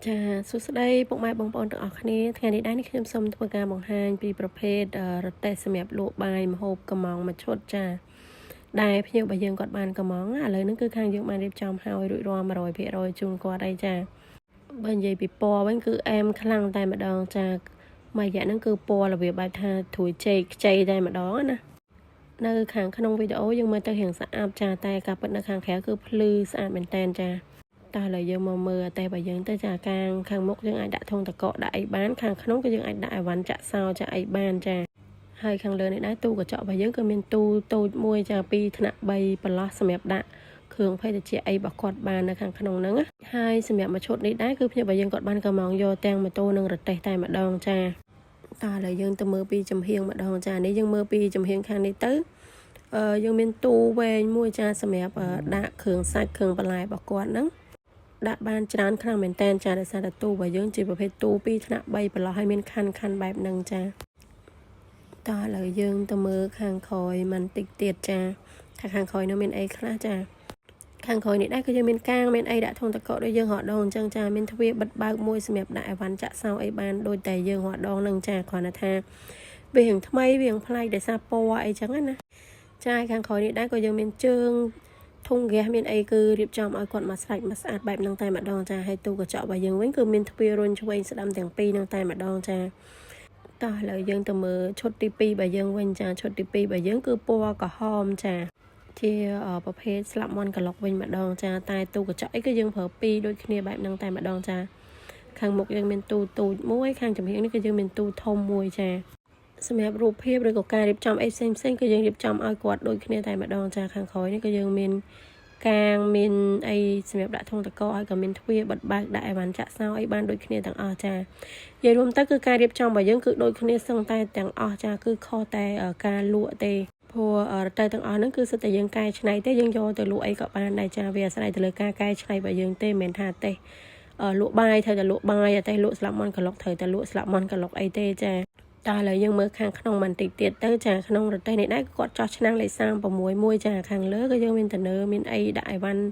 ចាសួស្តីពុកម៉ែបងប្អូនទាំងអស់គ្នាថ្ងៃនេះដែរនេះខ្ញុំសូមធ្វើការបង្ហាញពីប្រភេទរទេះសម្រាប់លក់បាយម្ហូបកំងមួយឈុតចាដែលភ្ញៀវរបស់យើងគាត់បានកំងឥឡូវហ្នឹងគឺខាងយើងបានរៀបចំហើយរួចរាល់100%ជូនគាត់អីចាបើនិយាយពីពណ៌វិញគឺអែមខ្លាំងតែម្ដងចាមួយរយៈហ្នឹងគឺពណ៌របៀបបែបថាត្រួយចេកខ្ចីតែម្ដងណានៅខាងក្នុងវីដេអូយើងមើលទៅរៀងស្អាតចាតែការពិតនៅខាងក្រៅគឺភ្លឺស្អាតមែនតែនចាតោះឥឡូវយើងមកមើលតែបើយើងទៅចាកាងខាងមុខយើងអាចដាក់ធុងតកកដាក់អីបានខាងក្នុងក៏យើងអាចដាក់អីវ៉ាន់ចាក់សោចាក់អីបានចាហើយខាងលើនេះដែរទូកញ្ចក់របស់យើងក៏មានទូតូចមួយចា2ថ្នាក់3ប្រឡោះសម្រាប់ដាក់គ្រឿងភេសជ្ជៈអីរបស់គាត់បាននៅខាងក្នុងហ្នឹងហើយសម្រាប់មួយឈុតនេះដែរគឺភ្ញៀវរបស់យើងគាត់បានកំងយកទាំងម៉ូតូនិងរទេះតែម្ដងចាតោះឥឡូវយើងទៅមើលពីចំហៀងម្ដងចានេះយើងមើលពីចំហៀងខាងនេះទៅអឺយើងមានទូវែងមួយចាសម្រាប់ដាក់គ្រឿងសាច់គ្រឿងបន្លែរបស់គាត់ហ្នឹងដាក់បានច្រើនខ្លាំងមែនតែនចាដោយសារតែទូរបស់យើងជាប្រភេទទូ2ថ្នាក់3ប្រឡោះហើយមានខាន់ខាន់បែបហ្នឹងចាតោះឥឡូវយើងទៅមើលខាងក្រោយមិនតិចទៀតចាថាខាងក្រោយនោះមានអីខ្លះចាខាងក្រោយនេះដែរគឺយើងមានកាងមានអីដាក់ធុងតកកដូចយើងរកដងអញ្ចឹងចាមានទ្វារបិទបើកមួយសម្រាប់ដាក់អីវ៉ាន់ចាក់សោអីបានដូចតែយើងរកដងនឹងចាគ្រាន់តែថាវារៀងថ្មីវារៀងប្លែកដោយសារពណ៌អីចឹងណាចាខាងក្រោយនេះដែរក៏យើងមានជើងធុងហ្គាសមានអីគឺរៀបចំឲ្យគាត់មកស្រេចមកស្អាតបែបហ្នឹងតែម្ដងចាហើយទូកញ្ចក់របស់យើងវិញគឺមានទ្វាររុញឆ្វេងស្ដាំទាំងពីរហ្នឹងតែម្ដងចាតោះឥឡូវយើងទៅមើលឈុតទី2របស់យើងវិញចាឈុតទី2របស់យើងគឺពណ៌ក្រហមចាជាប្រភេទស្លាប់មន់ក្លុកវិញម្ដងចាតែទូកញ្ចក់អីគឺយើងប្រើពីរដូចគ្នាបែបហ្នឹងតែម្ដងចាខាងមុខយើងមានទូទូចមួយខាងចំហៀងនេះគឺយើងមានទូធំមួយចាសម្រាប់រូបភាពឬក៏ការរៀបចំអីផ្សេងផ្សេងគឺយើងរៀបចំឲ្យគាត់ដូចគ្នាតែម្ដងចាខាងក្រោយនេះគឺយើងមានកាងមានអីសម្រាប់ដាក់ធុងតកហើយក៏មានទ្វារបិទបើកដាក់អីវ៉ាន់ចាក់សោអីបានដូចគ្នាទាំងអស់ចានិយាយរួមទៅគឺការរៀបចំរបស់យើងគឺដូចគ្នាសឹងតែទាំងអស់ចាគឺខុសតែការលក់ទេព្រោះរទេះទាំងអស់ហ្នឹងគឺសិតតែយើងកែច្នៃទេយើងយកទៅលក់អីក៏បានដែរចាវាអាស្រ័យទៅលើការកែច្នៃរបស់យើងទេមិនមែនថាទេលក់បាយត្រូវតែលក់បាយតែលក់ស្លាប់មន់ក្លុកត្រូវតែលក់ស្លាប់មន់ក្លុកអីទេចាតោះឥឡូវយើងមើលខាងក្នុងបន្តិចទៀតទៅចាក្នុងរទេះនេះដែរគាត់ចោះឆ្នាំងលេខ36មួយចាខាងលើក៏យើងមានតនើមានអីដាក់អីវ៉ាន់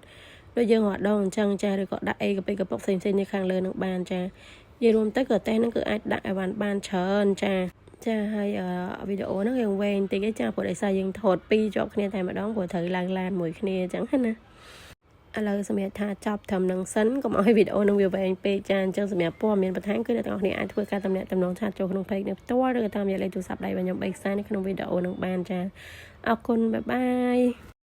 ដូចយើងរត់ដងអញ្ចឹងចាឬក៏ដាក់អីកាពិកពុកផ្សេងៗនៅខាងលើនឹងបានចានិយាយរួមទៅក៏តេះហ្នឹងគឺអាចដាក់អីវ៉ាន់បានច្រើនចាចាហើយវីដេអូហ្នឹងយើងវែងតិចឯចាព្រោះដោយសារយើងថតពីរជាប់គ្នាតែម្ដងព្រោះត្រូវឡើងឡានមួយគ្នាអញ្ចឹងណាឥឡូវសម្រាប់ថាចប់ត្រឹមនឹងសិនកុំឲ្យវីដេអូនឹងវាវែងពេកចាអញ្ចឹងសម្រាប់ព័ត៌មានបន្ថែមគឺអ្នកទាំងអស់គ្នាអាចធ្វើការតំណាក់តំណង chat ចូលក្នុង page នេះផ្ទាល់ឬក៏តាមរយៈលេខទូរស័ព្ទដៃរបស់ខ្ញុំ3ខ្សែនៅក្នុងវីដេអូនឹងបានចាអរគុណ bye bye.